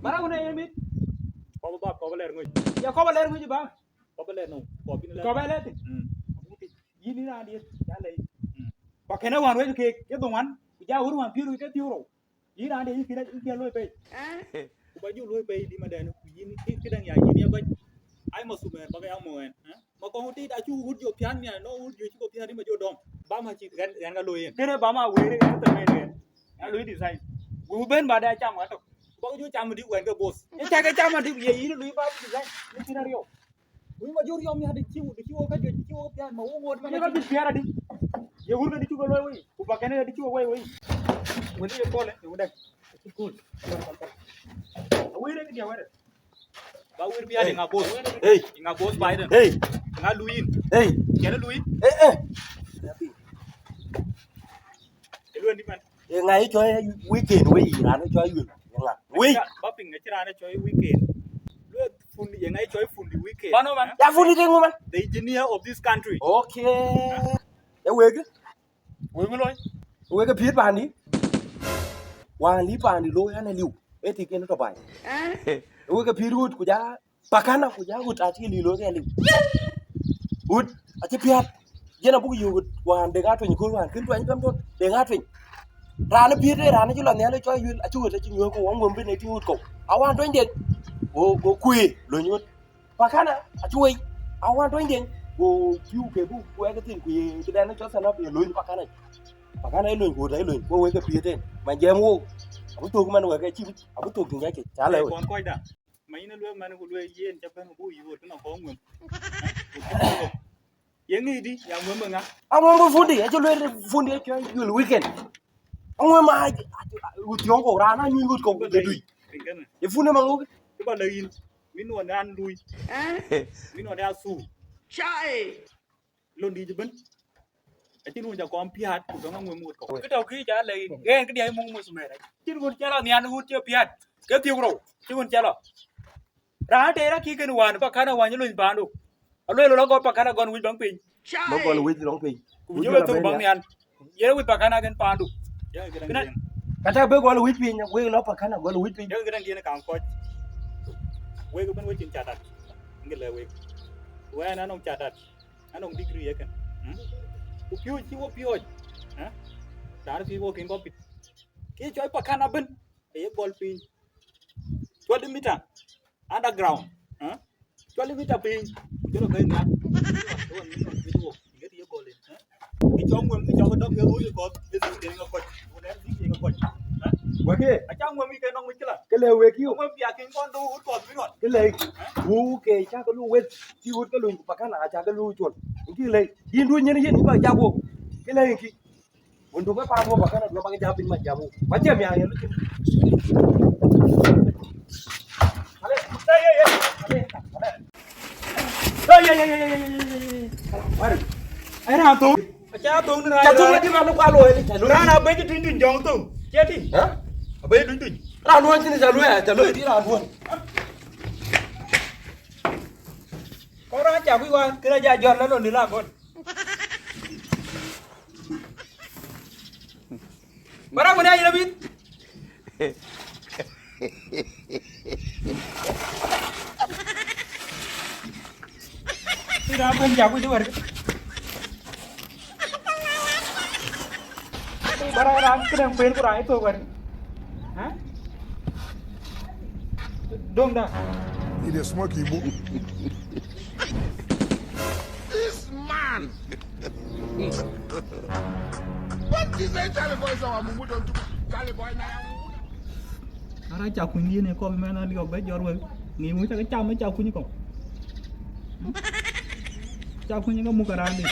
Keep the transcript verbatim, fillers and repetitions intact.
Bara wun e yemit. Kɔp ba, kɔp lɛr ŋuc. Ya kɔp lɛr ŋuc ba. Kɔp lɛr no. Kɔp in lɛr. Kɔp lɛr ti. Mm. Yïn ni raan diet, ya lɛi. Mm. Ba kene wan wec kek, ke dhoŋuan, ku ja wur wan piru ke piru. Yïn raan diet, yïn kira, yïn kira loi pei. Ku ba ju loi pei di maden, ku yïn ki kidang ya, yïn ya ba. Ai ma sumer, ba ya mo en. Eh? Ma kɔŋ tit acu wut jo pian nia, no wut jo cï ko pian di ma jo dɔm. Ba ma ci ren, ren ka loi en. Kene ba ma were, en te men ren. Ya loi design. Wu ben ba da cham wa to. Ba ju cham di wen ke boss. E ta ke cham di ye yïn lui ba design. Ni kira rio. Wïc ma jur yɔm ya di ci wut, di ci wok ka juëc, di ci wok pian ma wok wot ma. Ye ka bï piɛɛr adi? Ye wur ke di cuk looi wei, ku ba kene di cuk wei wei. Wëdhi ye kole, ye wudek. Ci kul. Awere ke dia were. Ba wir pian inga boss. Hey. Inga boss Biden. Hey. Inga luin. Hey. Kene luin. Eh eh. Eluen di man. E ŋa ye cɔɔi weekend wei, raan ye cɔɔi yul. E ŋa? Wei. Ba piŋ ŋa ci raan ye cɔɔi weekend. Lue fundi, ye ŋa ye cɔɔi fundi weekend? Mano man. Ya fundi de ŋu man? The engineer of this country. Okay. E wek. Wek looi. Wek piet pandi. Wan li pandi lo yan liu. E ti ken to bai. E wek piet rut ku ja Pakana ku ja wut aci lilo ke liu. Wut aci piat. Jena buku yuk wut wan de gatweny kul wan kin tweny pem tot de gatweny. Rana piet de rana ci lɔ nial cɔɔi yul aci wut aci nyuɔk ko wong wong bin eti wut ko. Awan tweny den. Go go kue lo nyut. Pakana aci wei. Awan tweny den. Go piu ke bu kue ke tin ku ye ke den cɔ sana ye lo pakana. Pakana e lo ko da e lo ko we ke piet den. Man jem wo. Abu tok man we ke ci abu tok tin ja ke. Chala we. Kon koi da. Ma yïn ë lueel man ku lueel yen ca bɛ̈n ku buk yööt tënɔŋ kɔŋ ŋuëm. Ye ŋic dï ya ŋuëm ë ŋa? Aŋuëm ë fundi, acï lueel fundi acï yuel weekend. Aŋuëm a wut yɔŋ kɔk raan a nyuc wut kɔk de dui. Ye fundi ma ŋuk. Cï ba lɛ̈k yïn, min nuɔn an lui. Min nuɔn an thuu. Cai. Lon dïït ëbën. Acïn wun ca kɔn piaat ku dɔŋ aŋuëm wut kɔ̈u. Kë tɔ̈ kï ca lɛ̈k yïn, yen këdiɛ̈ muk muk mɛɛr. Acïn wun ca lɔ nhian wut cï piaat, ke thiëk rou, cïn wun ca lɔ. Raan tëë rɔt kï kën wään, pakana wany luny paandu. Alueel lɔ gɔl pakana gɔn wïc baŋ piny. Bä gɔl wïc lɔŋ piny. Ku jɔ thok baŋ nhian. Yen wïc pakana kën paandu. Kata bë gɔl wïc piny, wek lɔ pakana gɔl wïc piny. Yen këdäŋ diɛn kaŋ kɔc. Wek ëbën wecin ca tat. Ŋë lɛ wek. Wɛn anɔŋ ca tat. Anɔŋ degree ëkën. Mm? Ku piööc cï wo piööc. Eh? Raan pïïr wo kën kɔ̈k pit. Kï cɔc pakan abën. Aye gɔl piny. Twenty meter underground. Eh? Twenty meter piny. Ku jɔlɔ bɛ̈i nhial. Ëwën min nɔn piny wo. Ŋet ye gɔl in. Eh? Kï cɔk ŋuëm, kï cɔk dɔm ke rööc ë kɔ̈th. Ë dhil deŋ ë kɔc. Ku dɛn dhil deŋ ë kɔc. Eh? Wek ye? Acä ŋuëm kï ke nɔŋ mïc këla. Ke le wek yï. Ŋuëm piakin kɔn do wut kɔ̈th min nɔn. Ke le. Eh? Wu ke cä ke lu wet. Cï wut ke luny ku pakan a cä ke lu cuɔl. Ŋï lei, yïn duöny yen yen yïn ba jak wok. Kë lɛ̈k yïn kï. Wën du bï path wok ba kɛ̈n aduɔ̈k ba ke jam piny ma jam wok. Ba jam ya yen luth. Ale, ale, ale, ale. Hey, hey, hey, hey, hey, hey, hey. Wari. Ai, raan thou. Aca thou ni raan. Ca thou ni man ku alo ni ca lo. Raan abëc tuny tuny jɔŋ thou. Cie ti? Ha? Abëc tuny tuny. Raan luɔny thin ca luɔny, ca luɔny di raan luɔny. Kɔn raan ca kuc wan, kën aja jɔt la lon di la gɔl. Bara ŋun ya yïn abï. Ira ben ja kuc wär. Bara ran kën pen ku ran ito wär. Ha? Dong da. It is smoky, boo. This man. What is a Charlie boy so I'm moved on to Charlie boy now. Ara ca kuny yïn ë kɔp mɛn aliɔp bɛ jɔt wek. Ŋic wun ca ke cam ë ca kuny kɔp. Ca kuny ke muk raan dï.